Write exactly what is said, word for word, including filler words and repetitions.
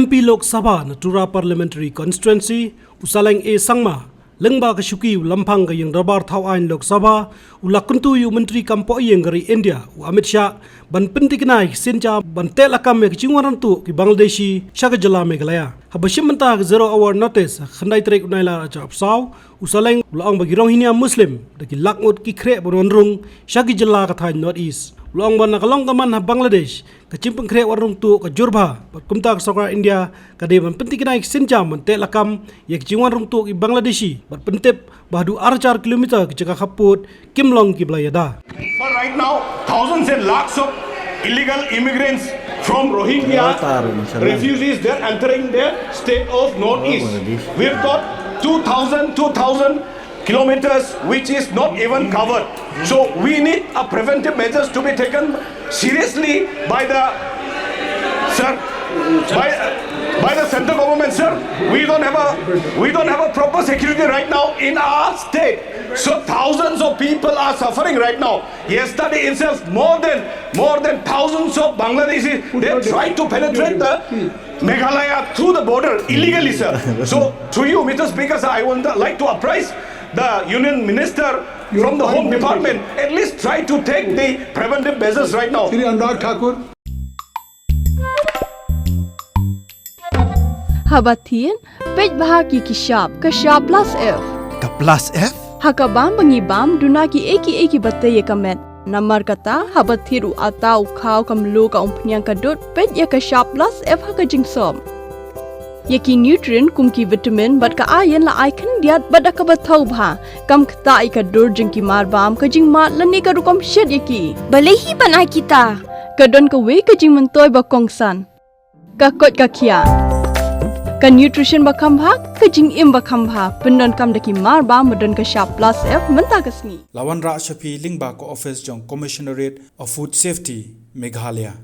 P Lok Sabha na Tura Parliamentary Constituency, u Saleng A Sangma, lyngba ka shuki u Lamphang ka ïing dorbar thaw aiñ Lok Sabha, u la kyntu ïa u Myntri kam poh ïing ka ri India, u Amit Shah, ban pynthikna ïa ki sienjam ban teh lakam ïa ki jingwan ryngtuh ki Bangladeshi sha ka jylla Meghalaya. Haba shim bynta ka zero hour notice, ha khyndai tarik u Nailar arhajar arphew saw, u Saleng u la ong ba ki rong hynñiaw Muslim da ki lak ngut ki khreh ban wan rung sha ki jylla ka thaiñ North East. U la ong ba na ka long ka man ha Bangladesh, ka jingpynkhreh wan ryngtuh ka jur bha, bad kumta ka sorkar India ka dei ban pynthikna ïa ki sienjam ban teh lakam ïa ki jingwan ryngtuh ki Bangladeshi, bad pyntip ba haduh arhajar kilometer ki jaka khappud kim long kiba la ïada. But right now, thousands and lakhs of illegal immigrants from Rohingya refugees, they're entering the state of Northeast. We've got two thousand, two thousand kilometers which is not even covered. So we need a preventive measures to be taken seriously by the, sir, by, by the central government, sir. We don't have a, we don't have a proper security right now in our state. So thousands of people are suffering right now. Yesterday itself, more than, more than thousands of Bangladeshis, they tried to penetrate the Meghalaya through the border illegally, sir. So through you, Mister Speaker, sir, I would like to apprise the Union Minister from the Home Department, at least try to take the preventive measures right now. Shri Anurag Thakur. Haba thied, peit bha ïa ki shap, ka shap plus F. Ka plus F? Ha ka bam ba ngi bam, duna kiei kiei kiba tei ïa ka met. Namar kata, haba thied u atta, u khaw, ka mluh, ka umphniang, ka dud, peit ïa ka shap plus F ha ka jingsop. Ïa ki nutrient kum ki vitamin bad ka iron la ai khyndiat bad da kaba thaw bha. Kam ktah ïa ka dur jong ki mar bam, ka jingmad lane ka rukom shet ïa ki. Balei hi ban ai kita? Ka don kawei ka jingmyntoi ba kongsan. Ka koit ka khiah. Ka nutrition ba kham bha, ka jingim ba kham bha. Pyndonkam da ki mar bam ba don ka shap plus F mynta ka sngi. La wanrah sha phi lyngba ka office jong Commissionerate of Food Safety, Meghalaya.